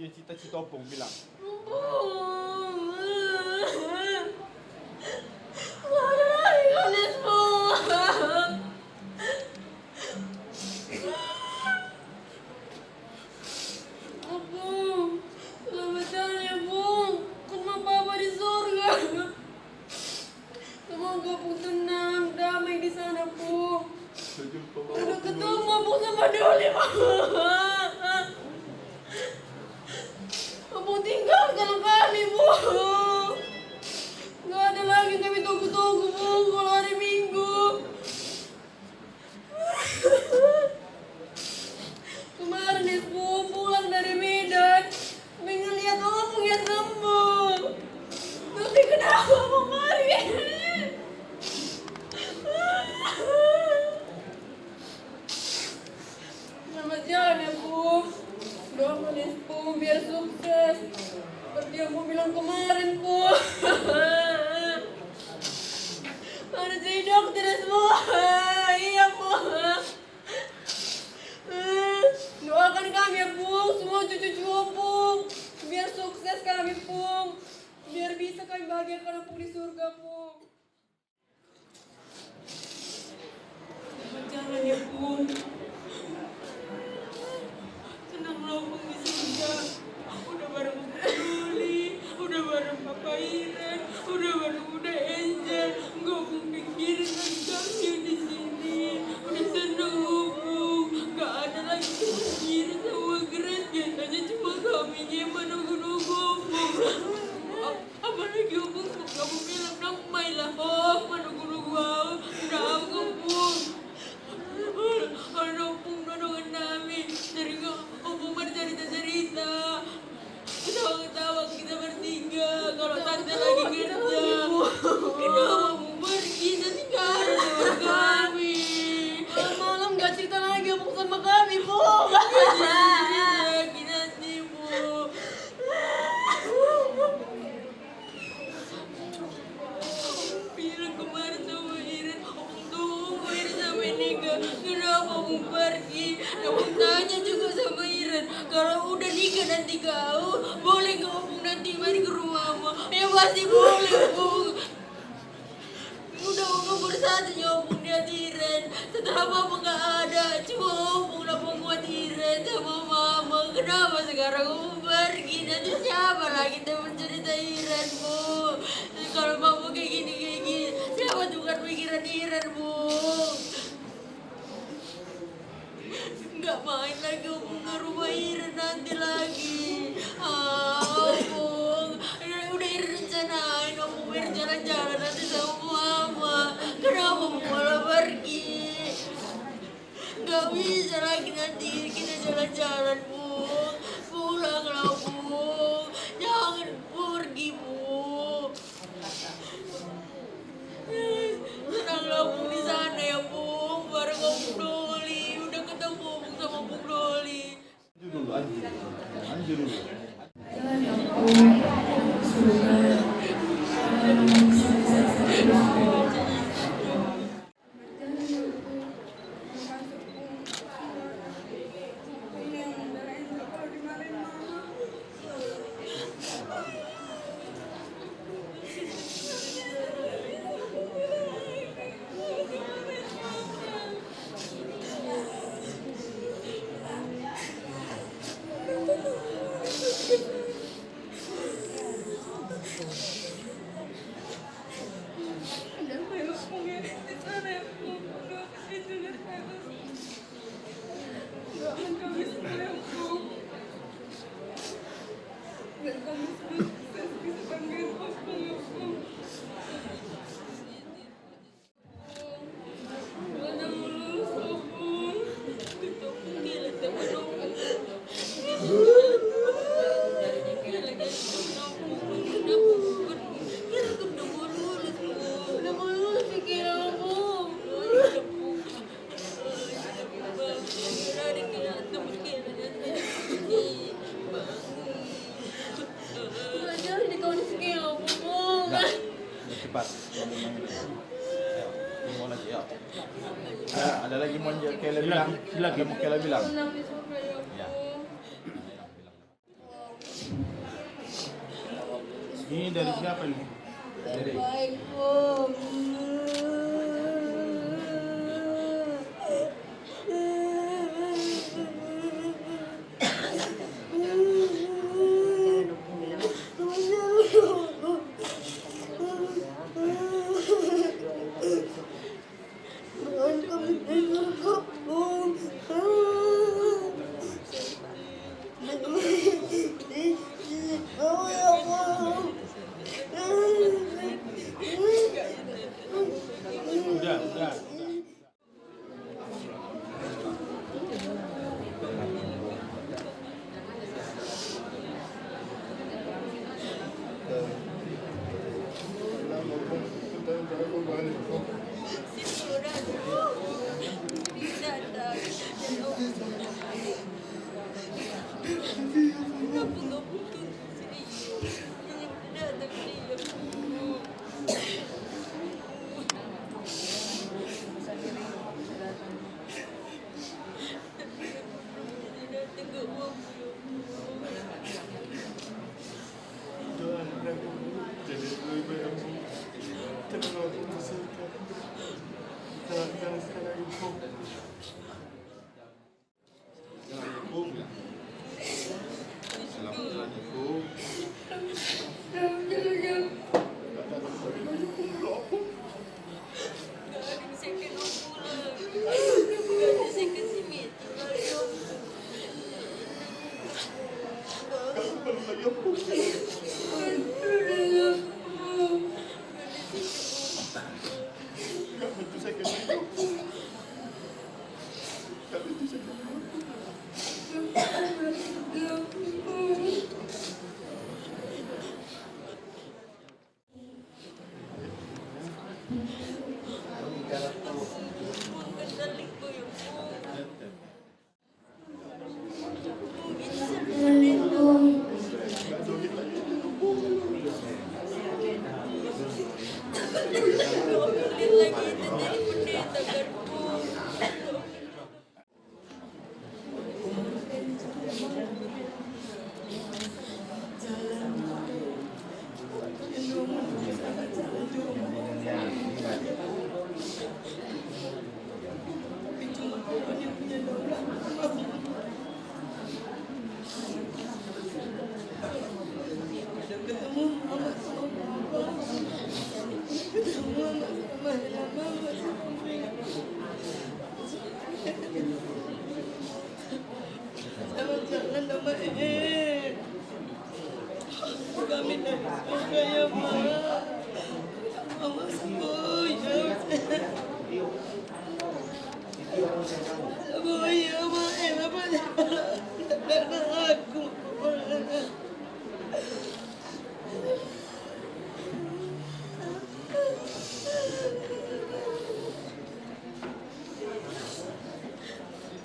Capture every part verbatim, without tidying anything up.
Cita-cita Ompung bilang. Ompung, selamat jalan ya, Pung. Ketemu Papa di surga. Semoga Pung tenang, damai di sana, Pung. Udah ketemu Pung sama Doli, Pung. Pung tinggalkan kami, Pung. Nggak ada lagi kami tunggu-tunggu, Pung, kalau hari Minggu. Kemarin S P U pulang dari Medan, pengen lihat Ompung ya sembuh. Tapi kenapa Ompung pergi? Selamat jalan ya, Pung. Doakan ya, Pung, biar sukses. Seperti yang Pung bilang kemarin, Pung. Harus jadi dokter ya, Pung. Iya, Pung. Doakan kami ya, Pung, semua cucu-cucu Ompung. Biar sukses kami, Pung. Biar bisa kami bahagiakan Ompung di surga, Pung. Jangan ya, Pung. Tenanglah Ompung di surga. Udah bareng Ompung Doli, udah bareng Papa Iren, udah bareng Bunda Angel. Nggak Ompung pikirin lagi kami yang di sini. Udah seneng Ompung. Nggak ada lagi kepikiran sama Grace. Biasanya cuma kami yang menunggu-nunggu Ompung. Apalagi Ompung, Ompung bilang dong, "My love, oh, menunggu-nunggu au." Nggak, Ompung. Olo, Ompung, dongan nami. Sering Ompung bercerita-cerita. Ketawa-ketawa kita bertiga. Kalau tante lagi kerja. Kenapa Ompung pergi? Nanti nggak ada sama kami. Malam nggak cerita lagi Ompung sama kami, Pung. Nggak cerita lagi nanti, Pung. Bilang kemarin sama Iren, Ompung tunggu Iren sampai nikah. Kenapa Ompung pergi? Ompung tanya juga sama Iren, kalau udah nikah nanti kau, boleh nggak Ompung nanti main ke rumahmu? Ya pasti boleh, Pung. Udah Ompung bersatu ya Ompung di hati Iren. Setelah Papa nggak ada, cuma Ompung lah penguat Iren sama Mama. Kenapa sekarang Ompung pergi? Nanti siapa lagi teman cerita Iren, Pung? Kalau Papa kayak gini, kayak gini, siapa tukar pikiran Iren, Pung? Nggak main lagi Ompung ke rumah Iren nanti lagi. Ah, Ompung. Udah Iren rencanain Ompung biar jalan-jalan nanti sama Mama. Kenapa Ompung malah pergi? Nggak bisa lagi nanti kita jalan-jalan, Pung. Pulanglah, Pung. Jangan pergi, Pung. Tenanglah Ompung di sana ya, Pung. Bareng Ompung Doli. Udah ketemu Ompung sama Ompung Doli. Anju dulu, Anju. Anju dulu. Nah, cepat. Ayo, mau lagi, yuk. Ada, ada lagi mau Kela bilang? Silakan. Ada mau Kela bilang? Ya. Ini dari siapa ini? Dari Udah, udah.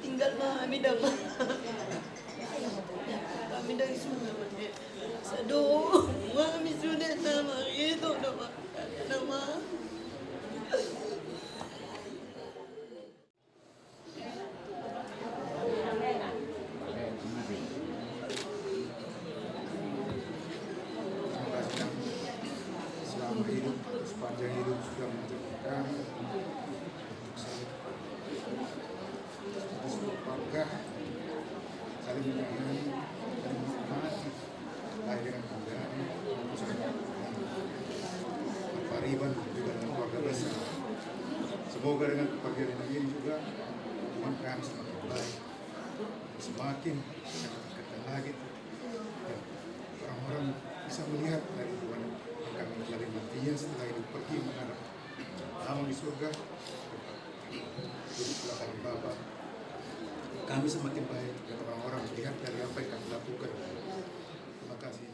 Tinggal ma hami da ma. Hami da i sude ma. Sadongan hami sude na ma, ito do ma. Na ma. Selama hidup, sepanjang hidup sudah mengajarkan kami untuk saling, untuk saling pegah, saling menyayangi, saling menghormati. Lahir dengan kandang, Pariban juga dengan keluarga besar. Semoga dengan kepergian ini juga hubungan kami semakin baik, semakin dekat lagi. Dan orang-orang bisa melihat dari hubungan kami saling, nantinya setelah ini pergi menghadap Amang di surga. Jadi, silakan Bapak. Kami semakin baik dan orang-orang melihat dari apa yang kami lakukan. Terima kasih.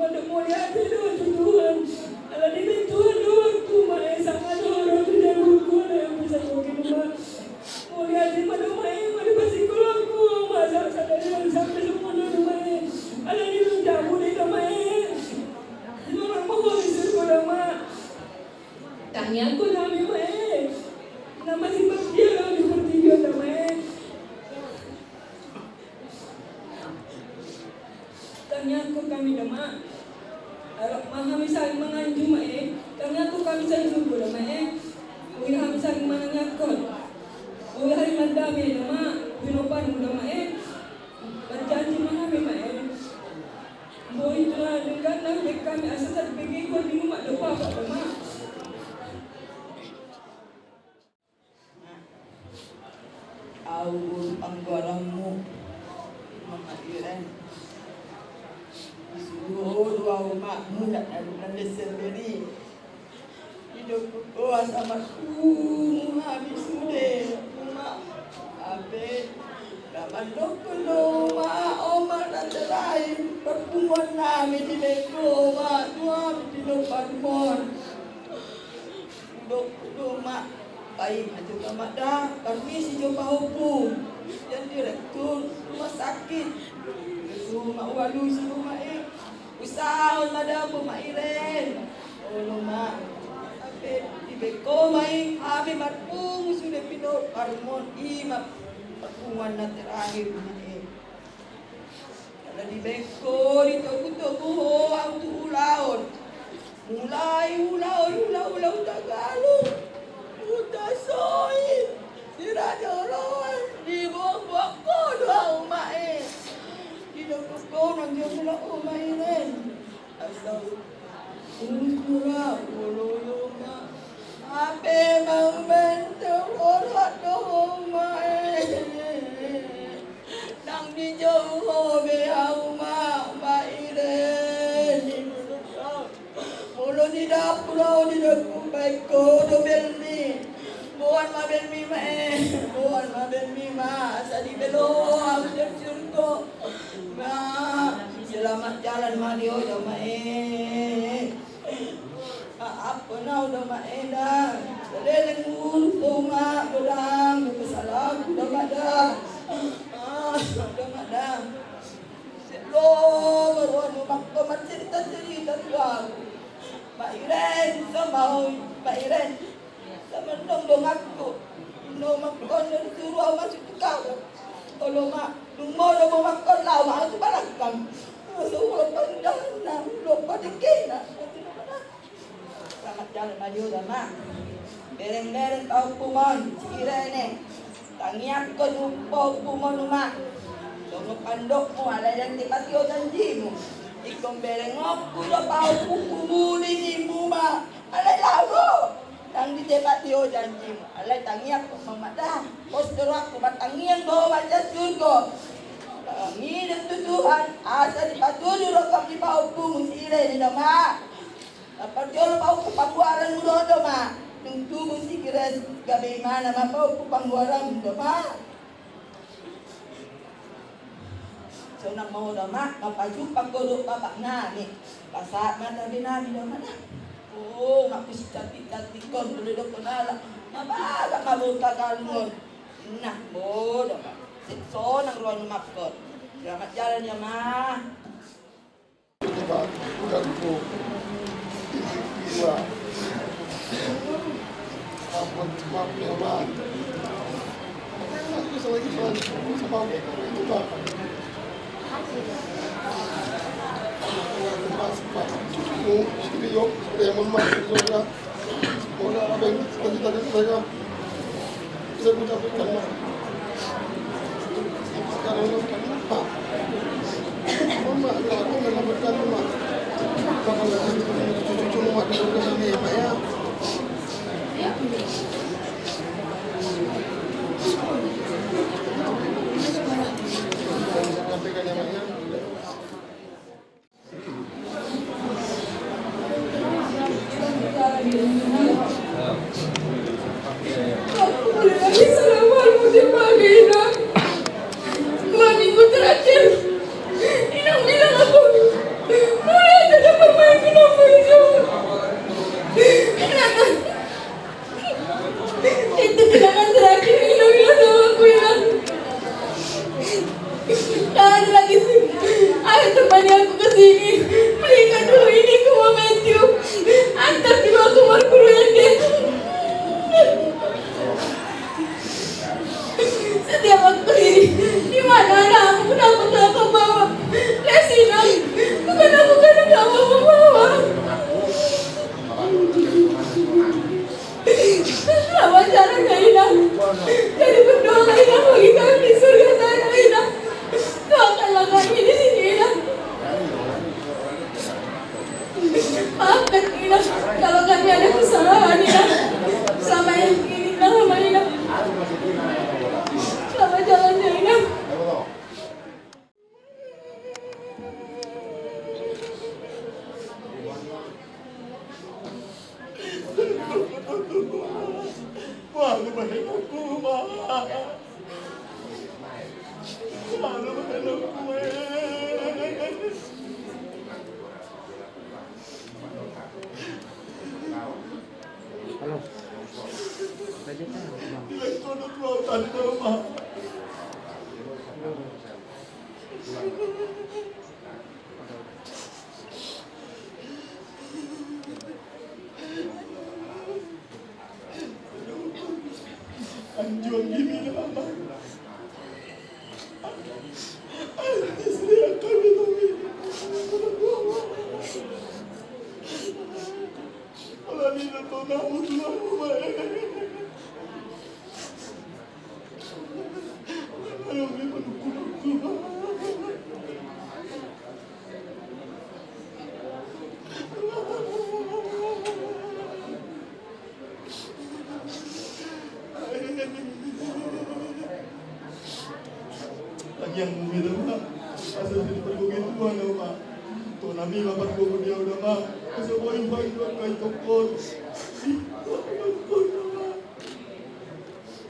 Mauliate do tu Tuhan. Alani i Tuhan do waktu ma e sanga do ro tu jabukku na yang bisa mungkin ma. Mauliate ma do ma e, ma do pasi kolokku ma sa sa dari yang sampai semua do ma e. Alani i do jabu de do ma e. Di mana mau di surga do ma. Tangiangkon hami ma e. Na masih bakti do di portibi on do ma e. Tangiangkon hami do ma. Alap ma hami saling manganju ma e. Tangiangkon hami saling sunggu do ma e. Ui hami saling manangiangkon. Ui hami mandame do ma. Pinopanmu do ma e. Manjanji ma hami ma e. Boi tu na denggan na hudek hami asa sarbege kondingu ma do papa do ma. Au boru panggoaranmu, Mama Iren. Disuruh do au ma mulak dari bulan Desember i. Didok ho asa marpungu hami sude, Uma. Hape na mandok do Uma, on ma na terakhir parpunguan nami dibaen ho Uma tu hami di lombang on. Didok do Uma, paima jo ma da, parmisi jo pahompu sian direktur rumah sakit. Didok do Uma, ualusi Uma e. Usahaon ma da Uma Iren. Olo ma. Hape dibaen ho ma i, hami marpungu sude pinopanmu on, i ma parpunguan na terakhir Uma e. Ala dibaen ho, ditogutogu ho au tu ulaon. Mulai ulaon, ulaon, ulaon Tagalog, Hutasoit, Siraja Oloan, diboanboan ho do au Uma e. Didok ho nang jo mulak Uma Iren. Asa unsura olo Uma. Hape ma Uma e, tau olo do Uma e. Ndang dijou ho be au Uma, Uma Iren. Molo di dapur au, didok ho baen ho do belmi. Boan ma belmi ma e, boan ma belmi ma, asa dibelo au sian surgo. Ma, selamat jalan ma di ho da Uma e. Maafkon au da Uma e da. Saleleng urus do Uma godang do kesalahanku da Uma da. Ah, da Uma da. Selo baru anu mangko marcerita-cerita tu au. Uma Iren, so mau Uma Iren. Sama dong donganku. No mangko na disuruh au masuk tu kamar. Olo ma, dung molo mau mangko laho ma au tu balakang. Masuk ulo pandana, ulo padikina. Selamat jalan ma di ho da Uma. Bereng-bereng pahompumon si Irene. Tangiangkon pahompumon Uma. Songon pandokmu, alai ndang ditepati ho janjimu. Ingkon berengku do pahompungku muli nimmu Uma. Alai laho ho, ndang ditepati ho janjimu. Alai tangiangkon ma Uma da. Pos do rohangku, martangiang do ho manjalo surgo. Tangiang tu Tuhan asa dipatudu rongkap ni pahompumu si Irene da Uma. Parjolo pahompu panggoaranmu do Uma. Dung tubu si Grace gabe imana ma pahompu panggoaranmu do Uma. Sonang ma ho da Uma, mampajumpa ho dohot bapaknami. Pasahat ma tabe nami da Uma da. O, nga pusi cantik-cantik on, molo didok halak, na bagak ma boru Tagalog on. Nah, bo da Uma. Sonang roha ni umangkon. Selamat jalan ya Uma. Dua minggu terakhir, Inang bilang aku, mulai aja Maafkan Ina kalau kami ada kesalahan, Ina. Selama ini, Ina, sama Ina. Selamat jalan ya, Ina. Tangiangmu ma i da, Ama. Asa so dipargogoi Tuhan ahu, Ama. Tonami ma pargogoi di ahu da, Ama. Asa boi hupaingot angka itongkon. Ih, itongkon, Ama.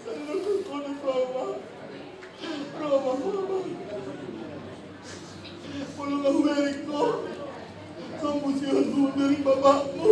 Sai na tongkon tu ahu, Ama. Ro ma ho, Ama. Molo nga hubereng ho, sombu sihol hubereng bapakmu.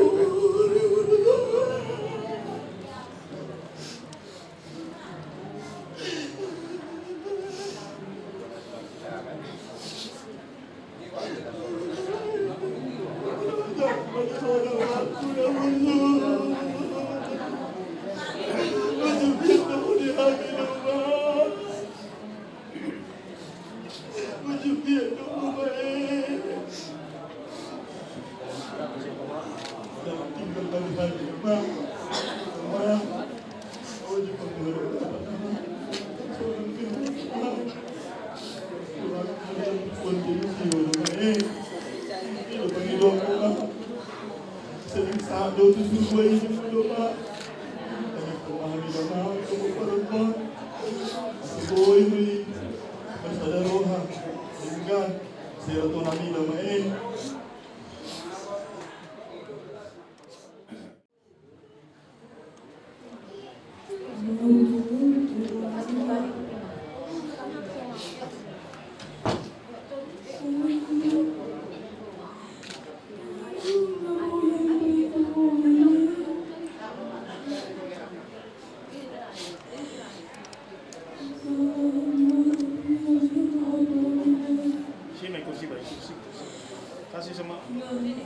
Sini, kursi, baik, kursi, kursi. Kasih sama. Oh, iya.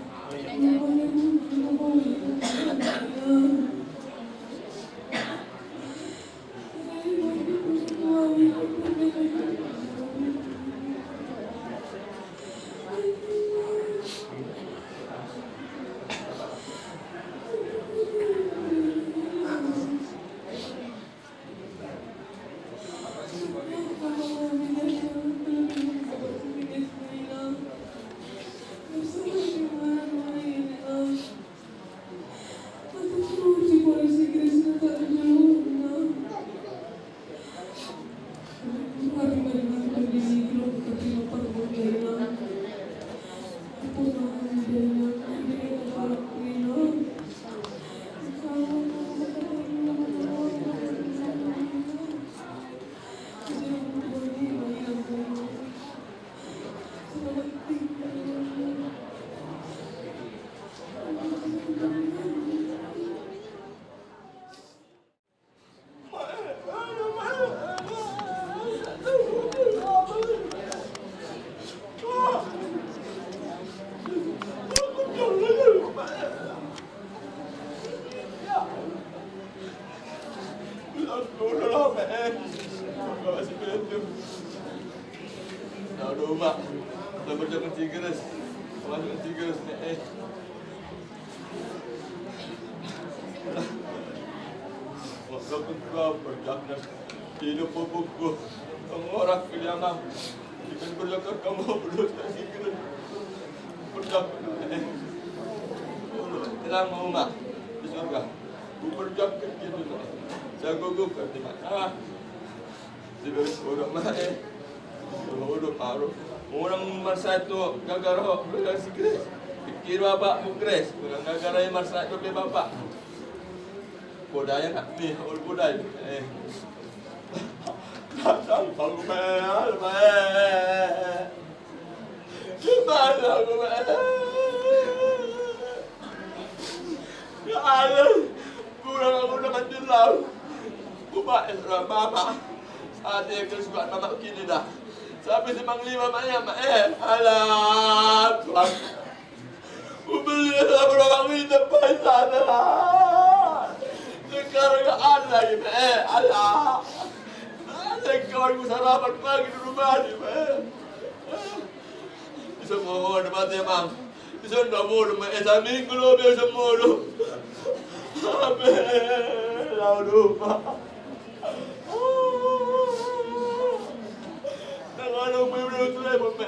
Nang ma di surga. Huperjuangkan dia ma e. Sai gogo kan dia ma e. Ah. Diberes bodo ma e. Bodo paru. Unang marsahat tu gagar ho, gagar si Grace. Pikir bapakmu Grace. Unang gagar i marsahat tu bapakmu. Podai anak ni, ol podai. Eh. Datang bang me, al me. Datang bang me. Ya Allah, kurang aku dengan jelau. Kubaen ra mama. Saat dia kesukaan mama kini dah. Sampai si Mang Lima maya ma e. Alah, Tuhan. Ubeli sama orang ini tempat sana. Sekarang ada ini, eh, alah. Ada kawan ku sarapan pagi di rumah ni, eh. Bisa mau ada mati, Mang. Bisa ndak mau, Mang, eh, saminggu lo biasa mau lo. Abe, lau lupa. Nang adong ma i, Uma.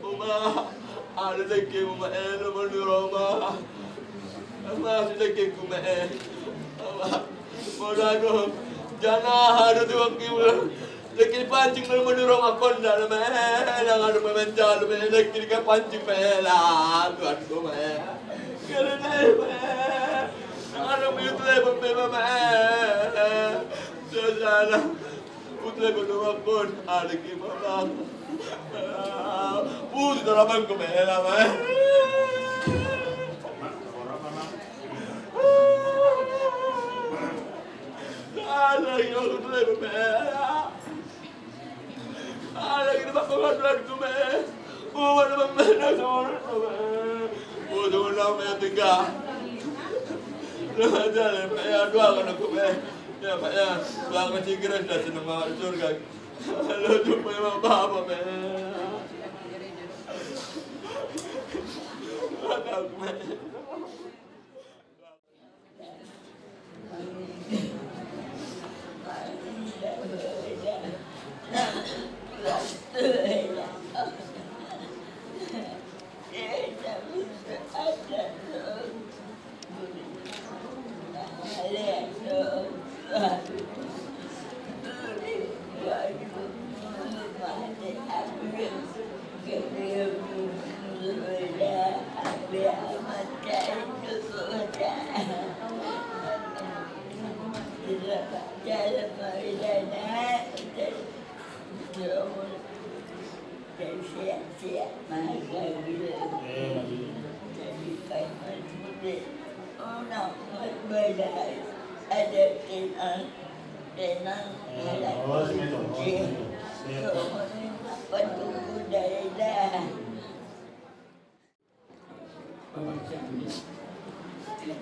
Uma. Ada dengke, Uma, eh, lo mau di Roma. Masih dengke, Uma, eh. Uma. Mau dado. Jana ada tuang kiwa. Lagi dipancing, lalu mendorong aku ndak, lalu mah, eh, nang adong ma i manjalo, eh, lagi dipancing, eh, lah, tuan ku, eh. Karena, eh, nang adong ma i, eh, bang, bang, bang, eh. Sudah, sudah. Putra, bodo ma kon, ada ki, mama. Putra, abang ku, eh, lah, eh. Ada ki, putra, eh. Ala kita bapa ngadlan tu me. Oh, ada bapa ngadlan tu me. Oh, tu me, me tiga. Lu aja le, Pak, ya, doakan aku, me. Ya, Pak, ya, doakan si Grace dah senang masuk surga. Lu jumpa sama bapa, me. Doakan aku, me.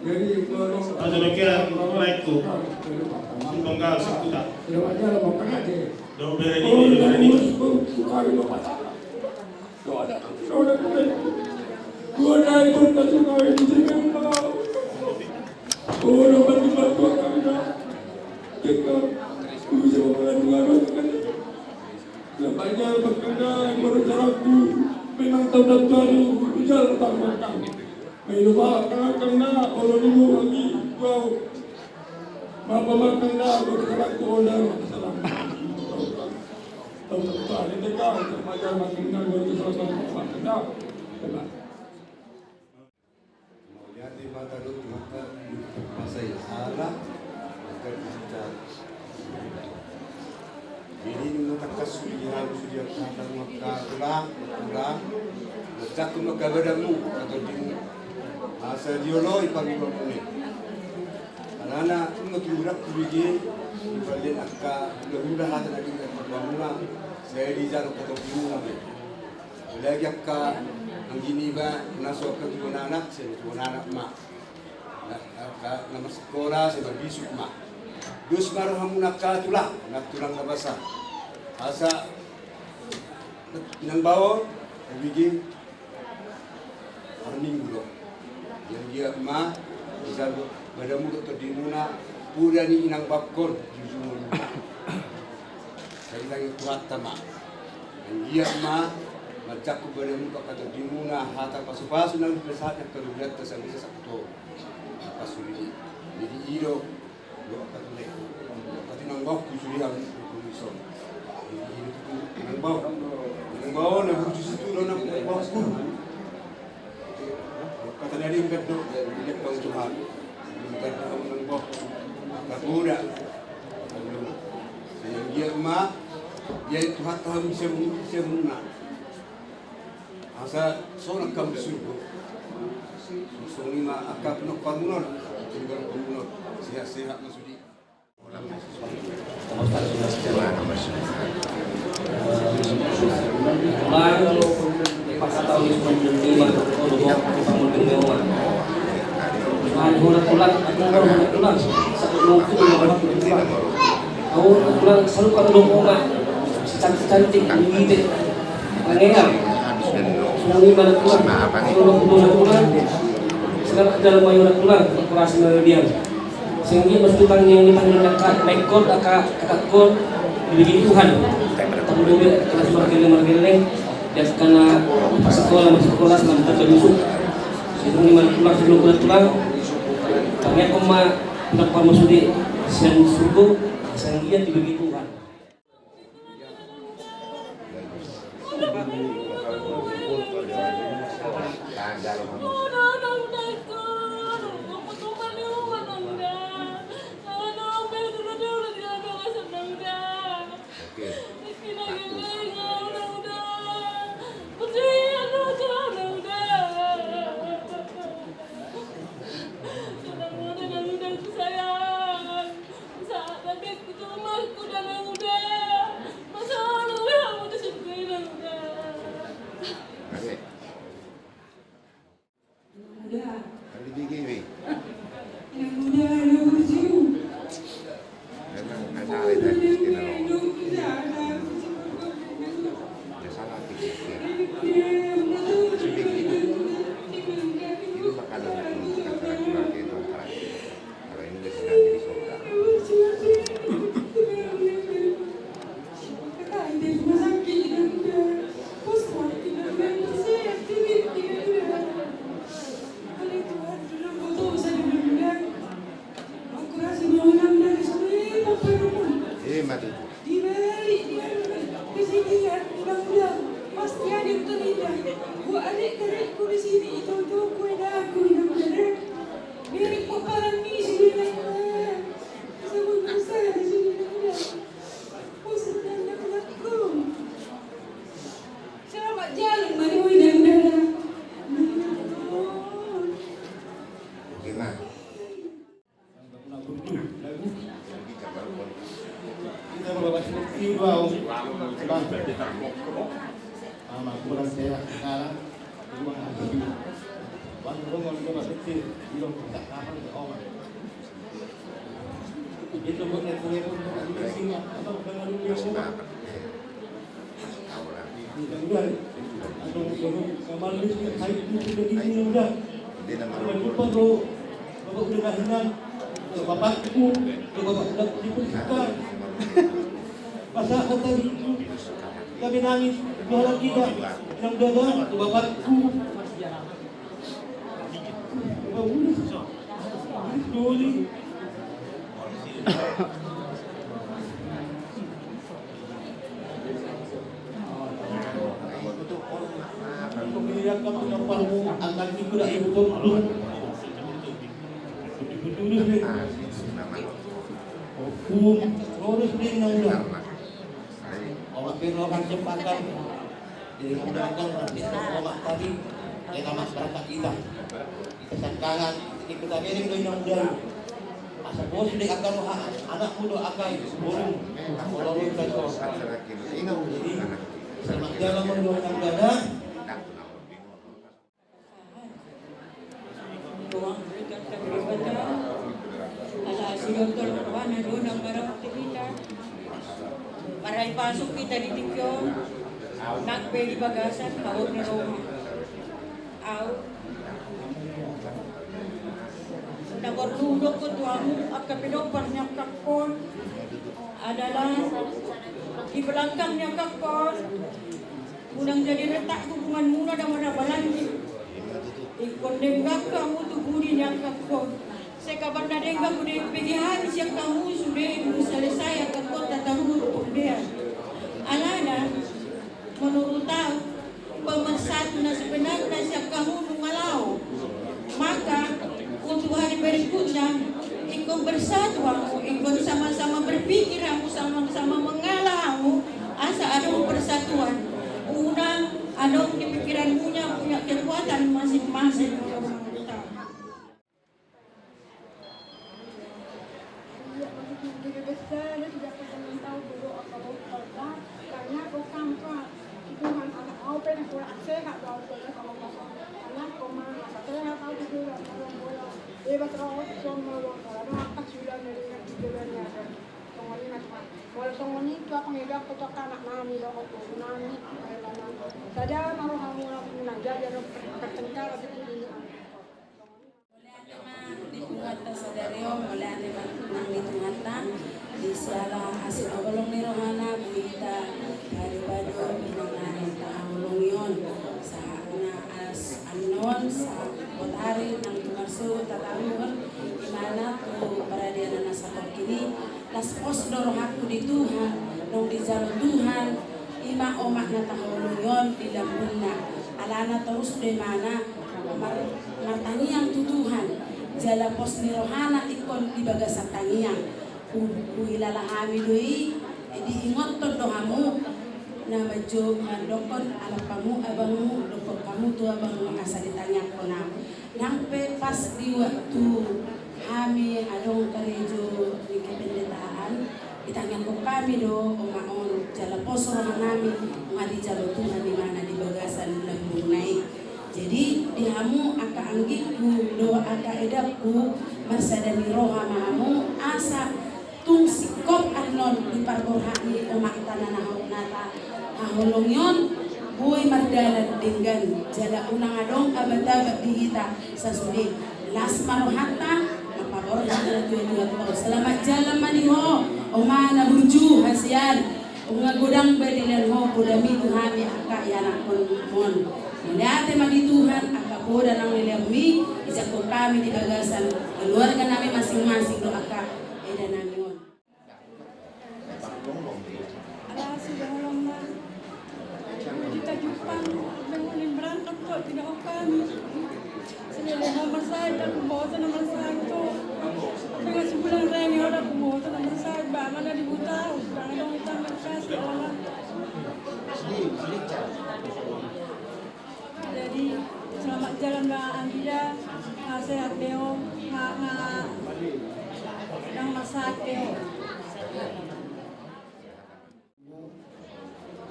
Jadi, kalau ada lagi yang naik tuh, di penggal satu tak. Tidak ada, mau kena aja. Dong, beri ini, beri ini. Mauliate ma tahe tu Tuhanta, pasai ala, maka di hita. Jadi, nunga tangkas sude hami sude hata mangkatulang, tulang, manjangkon ma angka badanmu, angka tondimu. Asa dioloi pangidoanmuna i. Alana, nunga tumburak kubege, di balian angka hulahula hata na denggan di hamuna, sai dijalo angka tondimuna be. Apalagi angka anggi niba na so angka tubuan anak, sai tubuan anak ma. Na, angka na marsikola, sai marbisuk ma. Dos ma rohamuna angka tulang, na tulang na basa. Asa, nang baon, kubege, Arning do. Yang dia ma, dijalo badanmu dohot tondimuna, poda ni inang bangkon, jujur. Sai nang Tuhanta ma. Yang dia ma, Manjangkon badanmuna, angka tondimuna, hata pasupasu nang di sahat ni angka donganmuna, sangkito sangkito. Angka sude. Jadi i do, do angka tu, angka tu nang baoku sude hami, hami ison. Jadi i do tu nang bao. Nang bao, na burju situ do nang baoku. Angka tu na denggan do, denggan do Tuhan. Denggan do nang baoku. Angka poda. Sehingga ma, dia itu hata hami siamun, siamunna. Asa sonang hamu di surgo. Songon i ma angka pinomparmuna on, pinomparmuna on. Sehat-sehat ma sude. Tulang, tulang, sarupa dong oma, si cantik-cantik, mengite, mangeang. Songon i ma tulang, songon i ma tulang, selamat jalan ma tulang, koras ma diang. Sehingga mas tutang yang di panjang dekat, mekot aka, aka kon, dibagi Tuhan. Tapi dulu kelas margele-margele, dia kena pas sekolah, masuk sekolah, selamat datang masuk. Songon i ma tulang, songon i ma tulang, pangeang ma, dapat masuk di sian surgo, sehingga dibagi Tuhan. Eh, mati. Di balik dia, kesedihan, mudah-mudahan pasti ada yang terindah. Buat adik-adikku di sini, itu tuh kue daku, mudah-mudahan. Mirip pomparan misi dengan, eh, sebut masa di sini, mudah-mudahan. Pusat dan anakku. Selamat jalan, Mari, mudah-mudahan. Oke, nah. Bapakku, bapakku, masa kata itu, kami nangis, dua lagi dah, yang dada, bapakku. Doli. Jadi mudah-mudahan nanti sama tadi, kita mas berangkat kita. Kesangkangan di Kota Medan do inang udalu. Asa bos di angka roha, anakmu do angka i, bolong. Bolong kan kau. Jadi selamat jalan ma do inang udalu. Tuhan berikan kepada ala asi dokter rohana do nang marau kita. Marai pasuk kita di tingki on, nang pe di bagasan haut ni roha. Au. Na porlu dokkon tu hamu angka pinompar ni angkangkon adalah di belakang ni angkangkon. Unang jadi retak hubunganmuna dohot raja langit. Ingkon denggan hamu tu pudi ni angkangkon. Sai kabar na denggan hubege hami sian hamu sude, dung selesai angkangkon tataruhon tu pudi. Alana, menurut au, pemersatu na sebenarna sian hamu nunga laho. Maka, untuk hari berikutnya, ingkon bersatu hamu, ingkon sama-sama berpikir hamu, sama-sama mengalah hamu, asa adong persatuan. Unang adong di pikiranmuna punya kekuatan masing-masing. Iya, maksudnya gede besar, dia tidak pernah tahu dulu apa mau kerja. Karena kau kan, Pak, itu kan anak au pe di kurang sehat, kalau boleh kalau kosong. Karena kau mah masa sehat, au di kurang, kalau boleh. Bebas rawat, semua orang, kalau ada angkat sudah dari yang di jalannya ada. Songon i, Mas, Mas. Kalau songon i, itu apa ngedok, kau tak anak nami, lo, kau tuh nami, apa yang nami. Saja mau kamu langsung nanya, jadi ada per-, pertengkaran di sini. Mauliate ma di Tuhanta sadari on, mauliate ma nang di Tuhanta. Di siala asi ni holong ni rohana, boi hita parbado inang na tahaholongi on. Sahat na as annon, sahat botari nang tumarsu tataruhon imana tu paradianan na satongkin i. Las pos do rohangku di Tuhan, nang dijalo Tuhan, ima omak na tahaholongi on di lambungna. Alana torus do imana mar-, martangiang tu Tuhan, jala pos ni rohana ingkon di bagasan tangiang. Hu-, huhilala hami do i, diingothon do hamu, na manjo-, mandokkon alap hamu abangmu, dokkon hamu tu abangmu asa ditangiangkon hamu. Nang pe pas di waktu hami adong karejo di kependetaan, ditangiangkon hami do omak on, jala pos rohanami, nunga dijalo Tuhan imana di bagasan lambungna i. Jadi, di hamu angka anggingku dohot angka edangku, marsada ni roha ma hamu, asa tung singkop annon di parborhat ni omakta na, na tahaholongi on, boi mardalan denggan, jala unang adong abat-abat di hita sasude. Las ma rohanta, na paborhat na tua-tua on. Selamat jalan ma di ho, oma na burju hasian. Nunga godang be dilean ho podami tu hami angka ianakhonmon. Mauliate ma di Tuhan, angka poda nang dileanmi, dijalo hami di bagasan keluarganami masing-masing dohot angka edanami on. Ala asi do holongna. Hita jumpang, dengan berangkat kok tidak okan. Sini leha marsahit, aku bawa sana marsahit tu. Dengan sebulan reng ya udah aku bawa sana marsahit, ba mana di buta, udah ada utang berkasih Allah. Jadi, selamat jalan, Bang Anggida. Nga sehat be ho, nga, nga, nga marsahit be ho.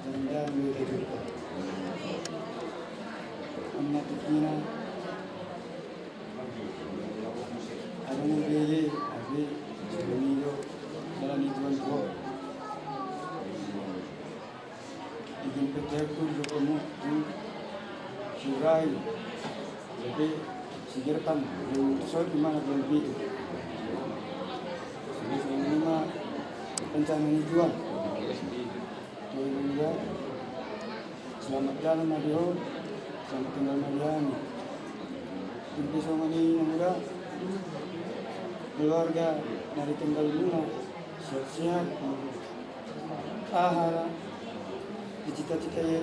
Janda dua juta. Amma tikina. Ada mau beli, tapi sebelum itu, jalan itu kan tua. Ikan pecah pun juga mau, hmm, surai. Jadi, si Gertan, yang soal di mana belum itu. Sama-sama rencana ni jual. Jadi, ya, selamat jalan ma di ho, selamat tinggal ma di hami. Inti songon i na mula, keluarga na ditinggalmuna, sehat-sehat. Aha, di cita-cita i,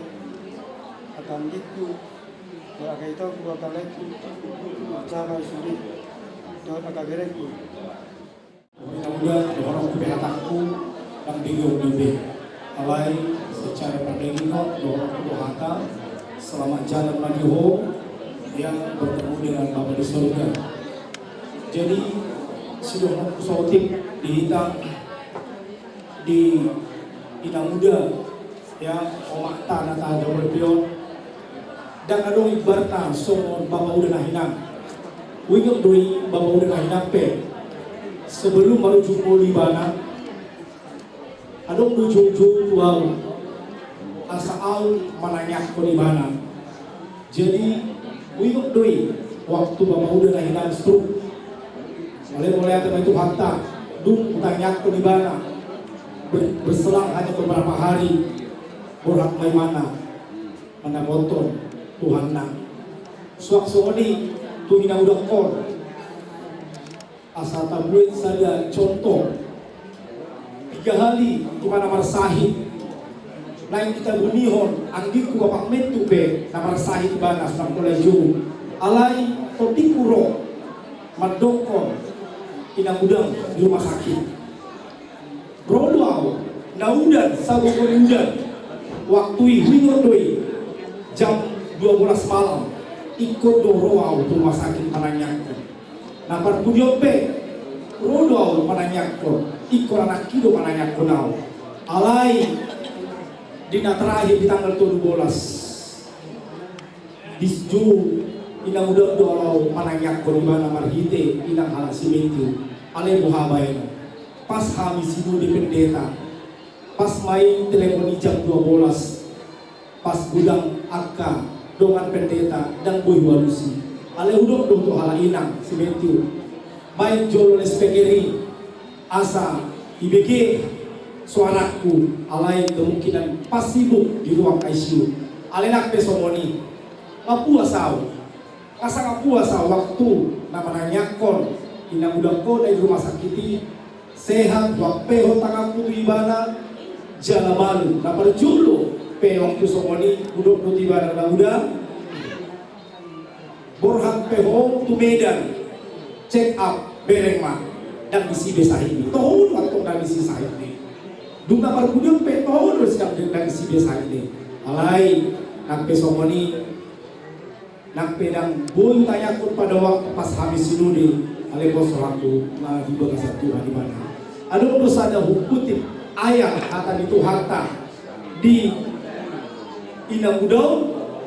angka anggingku, dohot angka itoku, angka laengku, marcapai sude, dohot angka berengku. Ina uda, dohonon pe hatangku, ndang digeong be. Alai, secara pardenggan, dohonon pe hata, selamat jalan ma di ho, ya, bertemu dengan Bapa di sorga. Jadi, sidohononku saotik, di hita, di ina uda, ya, omakta na tahaholongi on. Ndang adong ibaratna songon bapa uda na hinan. Huingot do i bapa uda na hinan pe. Sebelum marujung ngolu ibana, adong do jou-jou tu au. Asa au manangiangkon ibana. Jadi, huingot do i waktu bapa uda na hinan stroke. Mauliate ma di Tuhanta, dung hutangiangkon ibana. Ber-, berselang hanya beberapa hari, borhat ma ibana. Napothon Tuhanna. Suang songon i tu inang udangkon. Asa tabuat sada contoh. Tiga hali ibana marsahit. Naeng hita bunihon, anggingku, bapak mentu pe na marsahit ibana, suang mulai jolo. Alai tondingku ro mandokkon inang udang di rumah sakit. Ro do au, na udan, sagogo ni udan. Waktu i huingot do i, jam dua belas malam. Ingkon do ro au tu rumah sakit manangiangkon. Na parpudi on pe, ro do au manangiangkon. Ingkon anakki do manangiangkon au. Alai di na terakhir di tanggal tolu bolas, dijou inang udang do au manangiangkon ibana marhite inang halak Simintiu. Alai boha baen. Pas hami sinode pendeta, pas ma i telepon i jam dua bolas, pas godang angka dongan pendeta, ndang boi hualusi. Alai hudok do tu halak inang Simintiu, baen jolo loudspeaker i asa dibege suarangku. Alai kemungkinan pas sibuk di ruang I C U. Alai nang pe songon i, nga puas au. Asa nga puas au waktu na manangiangkon inang udangkon na di rumah sakit i. Sehat, huampehon tanganku tu ibana, jala malum. Na parjolo pe waktu songon i, hudok do tu ibana, na uda, borhat pe ho tu Medan, check up, bereng ma. Ndang disi be sahitni. Toho do antong ndang disi sahitni. Dung na parpudi on pe toho do, ndang disi be sahitni. Alai nang pe songon i, nang pe ndang boi hutangiangkon pada waktu pas hami sinode. Alai pos rohangku na di bagasan Tuhan ibana. Adong do sada hukutip ayat hata ni Tuhanta di inang uda on,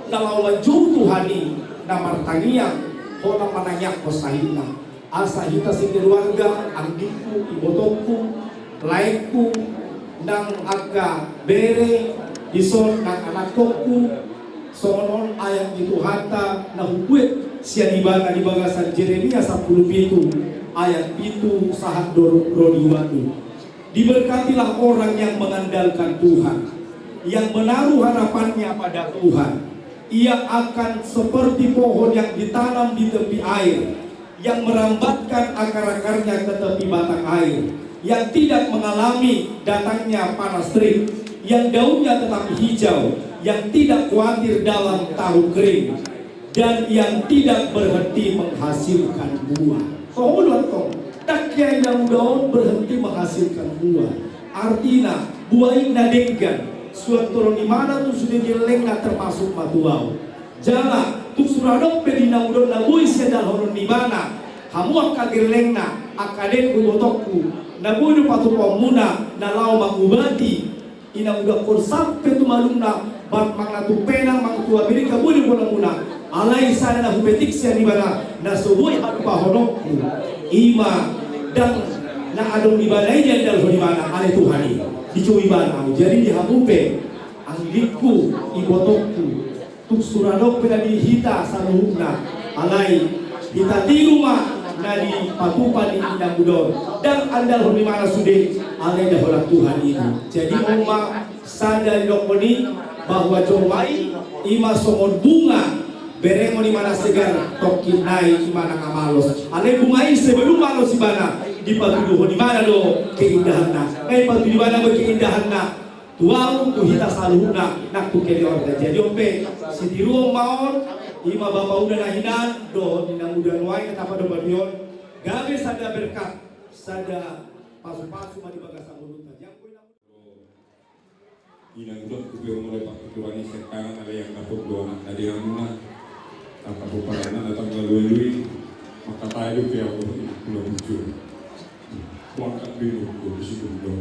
na laho manjou Tuhan i, na martangiang, holan manangiangkon sahitna. Asa hita sekeluarga, anggingku, ibotongku, laengku, nang angka bere, dison nang anakkonku, songon on ayat ni Tuhanta na hubuat sian ibana di bagasan Jeremia sampulu pitu ayat pitu sahat do ro di ualu. Diberkatilah orang yang mengandalkan Tuhan, yang menaruh harapannya pada Tuhan. Ia akan seperti pohon yang ditanam di tepi air, yang merambatkan akar-akarnya ke tepi batang air, yang tidak mengalami datangnya panas terik, yang daunnya tetap hijau, yang tidak khawatir dalam tahun kering, dan yang tidak berhenti menghasilkan buah. Toho do antong, ndang hea inang uda on berhenti menghasilkan buah. Artina, buah i na denggan, suang tolhon ibana tu sude gellengna termasuk ma tu au. Jala tung sura adong pe di inang uda on na boi siandalhonon ni ibana, hamu angka gellengna, angka adengku, ibotongku, na boi do patupaonmuna na laho mangubati inang udangkon sampe tu malumna, baen manang tu Penang, manang tu Amerika, boi do bolamuna. Alai sada na hupetik sian ibana, na so boi halupahononku, i ma ndang na adong di ibana i diandalhon ibana, alai Tuhan i. Dijou ibana au. Jadi di hamu pe, anggingku, ibotongku, tung sura adong pe na di hita saluhutna, alai hita tiru ma na dipatupa ni inang uda on. Ndang andalhon ibana sude, alai diandalhon Tuhan i. Jadi on ma sada didokkon i, bahwa jolma i, i ma songon bunga, berengon i ma na segar, tongkin nai i ma na malos. Alai bunga i sebelum malos ibana, dipatuduhon ibana do keindahanna. Nunga dipatudu ibana do keindahanna tu ahu, tu hita saluhutna nang tu keluarga. Jadi on pe, sitiruon ma on, i ma bapa uda na hinan dohot inang uda nuaeng na tapadopadon on, gabe sada berkat, sada pasupasu ma di bagasan ngolunta. Jangkon inang uda. Inang uda, hupeop molo patuturan i sian tangan, alai angka pok do anak na di hamuna. Angka pomparanna na tanggal ualu i, mangkatai dope au, mula bujur. Huangkat be inongku, di situ do.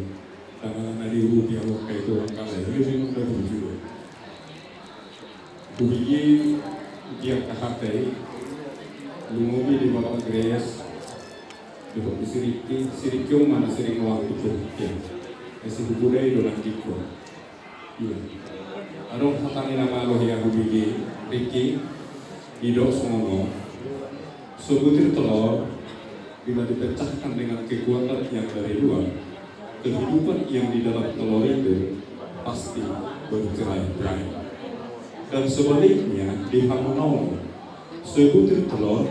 Tangan na diurupi au, angka itu angka lain, dia memang udah bujur. Hubege di angka hata i, lumobi di Bapak Grace, dohot di si Riki, si Riki on ma na sering waktu tu Riki. Isi hubudai do nang diko. Iya. Adong hata ni na malo hea hubege, Riki, didok songon on. Sebutir telur, bila dipecahkan dengan kekuatan yang dari luar, kehidupan yang di dalam telur itu pasti bercerai-berai. Dan sebaliknya, di hamu na on, sebutir telor,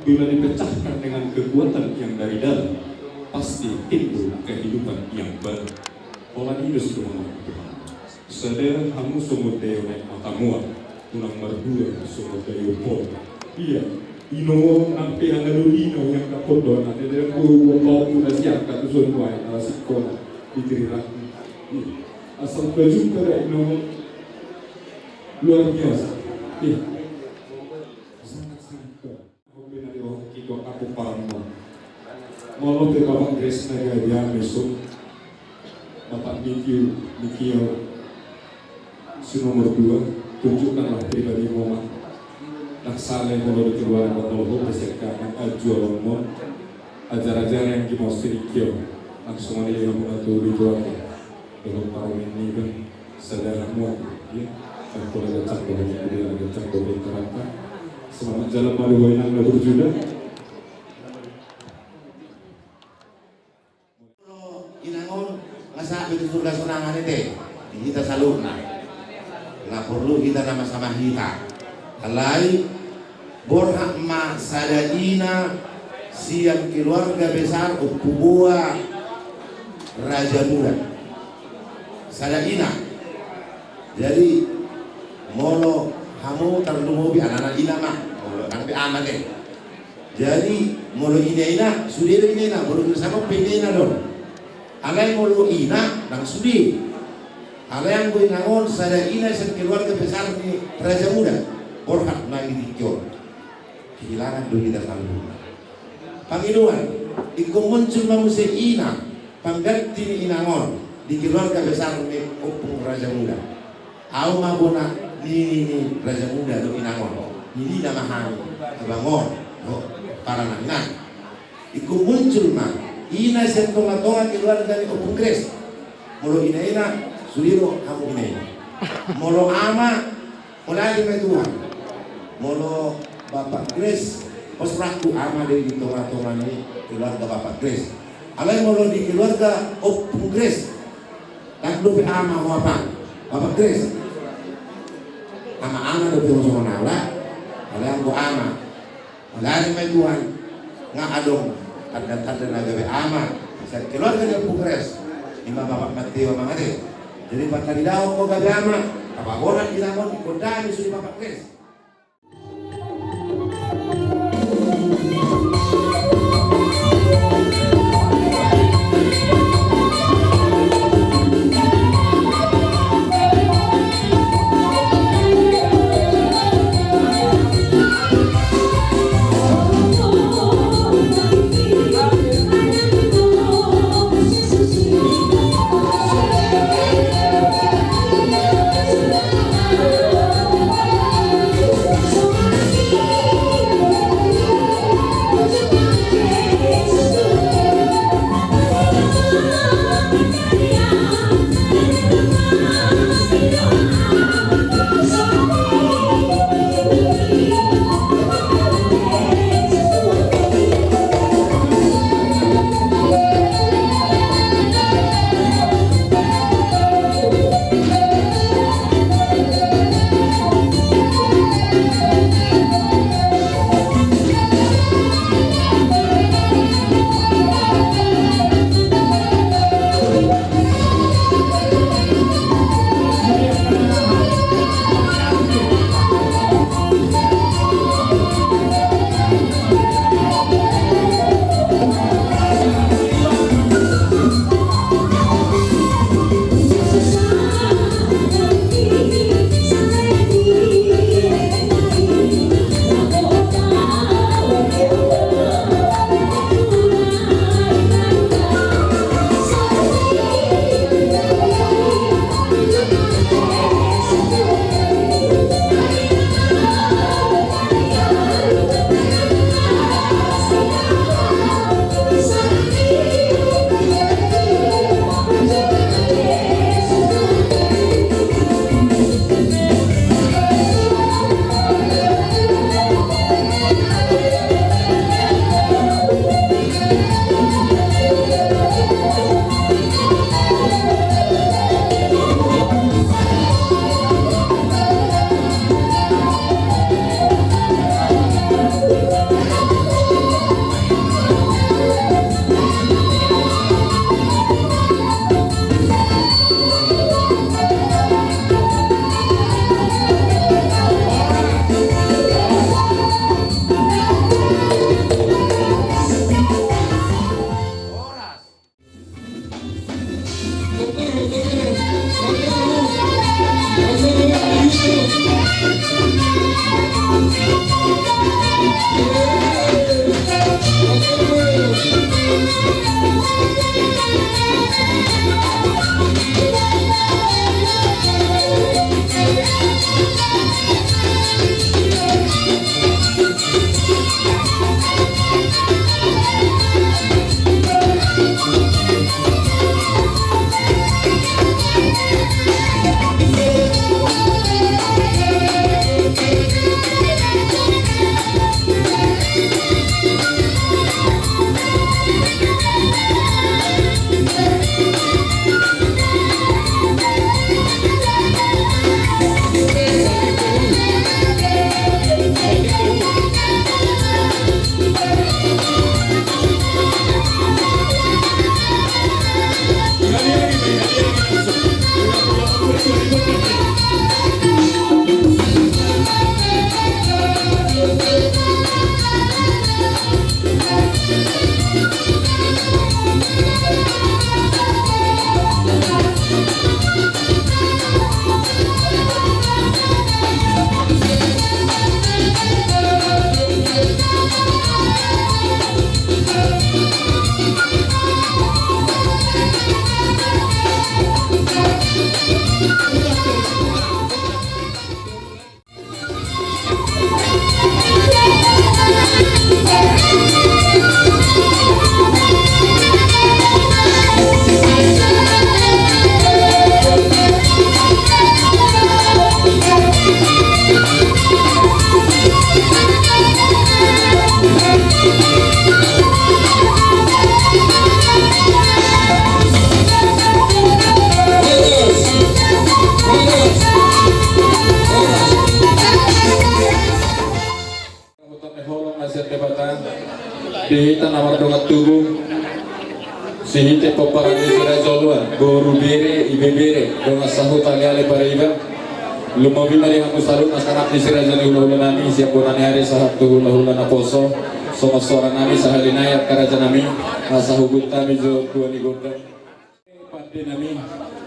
bila dipecahkan dengan kekuatan yang dari dalam, pasti timbul kehidupan yang baru. Pola ni dos tu mama. Sada hamu songon dayo na aek mata mual, unang mardua songon dayo pol. Ia, inong on nang pe angka doli na uang dapot do, na tedeng ko uang bau tu na siap, katu son uang ala sikkola, pikiran. Asal baju kada inong on. Luar biasa. Iya. Sangat-sangat keren. Kombinasi, oh, kito aku parang mau. Molo pe Bapak Grace na gabe ia meso. Bapak Mikio, Mikio si nomor dua, tunjukkanlah pribadimu, Mak. Nak sale molo di keluarga, molo ho besekka, nak ajual omon. Ajar-ajar yang di mos Mikio. Langsung aja yang mau tuh dijual. Belum parumin ni kan. Sadar muat, ya. Aku lagi cak, aku lagi cak, aku lagi cak. Selamat jalan, madu wayang, madu juda. Inang on, nga sahat be tu surga sonangan ate, di hita saluhutna. Nga porlu hita na sama-sama hita. Alai, borhat ma sada ina sian keluarga besar Ompu Boa Raja Muda. Sada ina. Jadi, molo hamu tarlumobi anakna ina ma, molo nang be ama te. Jadi, molo ina-ina, sude do ina-ina, molo ina sama pe ina-ina do. Alai molo ina, nang sude. Alai anggo inang on, sada ina sian keluarga besar ni Raja Muda. Borhat ma i di tingki on. Kehilangan do hita saluhutna. Pangidoan, ingkon muncul ma muse ina, pangganti ni inang on, di keluarga besar ni Ompung Raja Muda. Au ma bona nini ni Raja Muda do inang on. Nini nama hami, abang on, do, para nang inang. Ingkon muncul ma, ina sian tonga-tonga keluarga ni Ompung Grace. Molo ina-ina, sude do hamu ina-ina. Molo ama, molo adi ma Tuhan. Molo Bapak Grace, pos raku ama do i di tonga-tonga ni keluarga Bapak Grace. Alai molo di keluarga Ompung Grace. Ndang dope ama ho apa. Bapak Grace. Ama-ama dope ho songon au. Alai anggo ama. Alani ma i Tuhan, nga adong tanda-tanda na gabe ama sian keluarga ni Ompung Grace. Ima Bapak Matteo, Amang ate. Jadi, pataridaon ho gabe ama, tapabonat inang on, gondang i sude Bapak Grace. Sian Debata, di hita na mardongan tubu, sihite pomparan ni si Raja Oloan, boru, bere, ibebere, dongan sahuta, aleale, pariban. Lumobi ma di hamu saluhut angka anak ni si raja ni hulahula nami, sian bona ni ari sahat tu hulahula naposo, songon soara nami sahali nai angka raja nami, asa huhut hami jo tua ni gondang. Pande nami,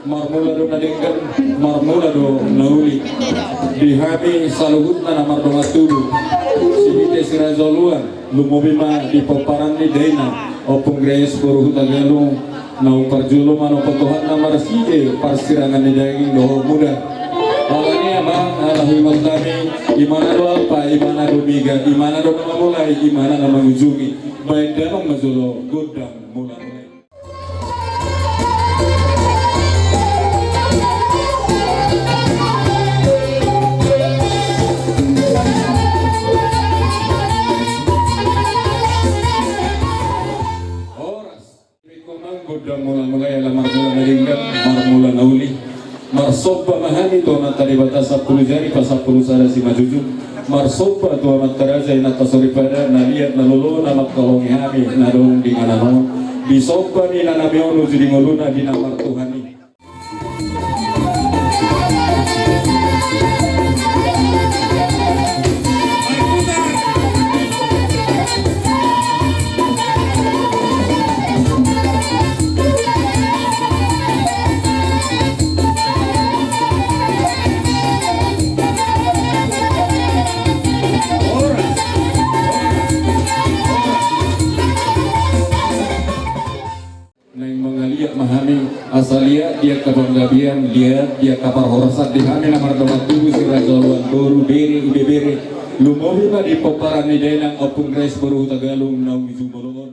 marmula do na denggan, marmula do na uli. Di hami saluhutna na mardongan tubu, sihite si Raja Oloan, lumobi ma di pomparan ni dainang Ompung Grace boru Hutagalung, naung parjolo manopot Tuhanna marsihite parsirangan ni daging dohot muda. Alani i, Amang, ala huingot hami, imana do Alpa, imana do Omega, imana do na mamulai, imana na mangujungi. Baen damang ma jolo gondang mula. Horas. Ingkon gondang mula-mula, ala marmula na denggan, marmula na uli. Marsomba ma hami tu Amanta Debata sampulu jari pasampulu sada simanjujung. Marsomba tu amanta raja, inanta soripada, na liat na lolo na mangkaholongi hami na adong di inganan on. Di somba ni inanami on uju di ngoluna di na martuhan i. Naeng mangaliat ma hami, asa liat di angka panggabean, liat di angka parhorasan di hami na mardongan tubu si Raja Oloan boru, bere, ibebere. Lumobi ma di pomparan ni dainang Ompung Grace boru Hutagalung naung di jumolo on.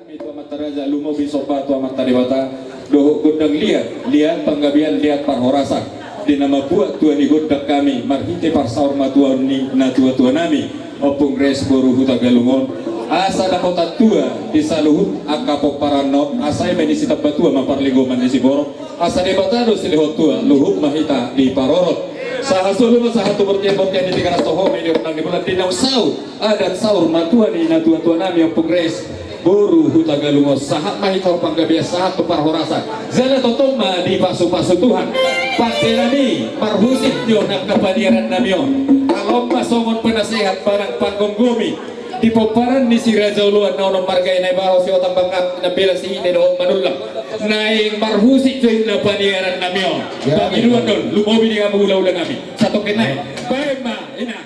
Hami tu Amanta Raja, lumobi somba tu Amanta Debata, dohot gondang liat, liat panggabean, liat parhorasan. Di na mambuat tua ni gondang hami, marhite parsaurmatuaon ni natuatua nami, Ompung Res boru Hutagalung on. Asa dapotan tua di saluhut angka pomparan on, asa eme ni sitambatua ma parlinggoman ni siborok. Asa Debata do silehon tua, luhut ma hita diparorot. Sahat solu ma sahat tu bortian-bortian ni Tigaras Toho, ma i di rondang ni bulan di na umsaut adat saurmatua ni natuatua nami Ompung Res boru Hutagalung on, sahat ma hita tu panggabean, sahat tu parhorasan. Jala tongtong ma dipasupasu Tuhan. Pande nami marhusip jo angka paniaran nami on. Alai ma songon penasehat manang panggomgomi di pomparan ni si Raja Oloan na onom marga i, Naibaho, Sihotang, Bangka, Nambela, Sihite dohot Manullang. Naeng marhusip jo inna paniaran nami on. Pangidoan do on, lumobi di hamu hulahula nami. Satongkin nai. Baen ma, inna.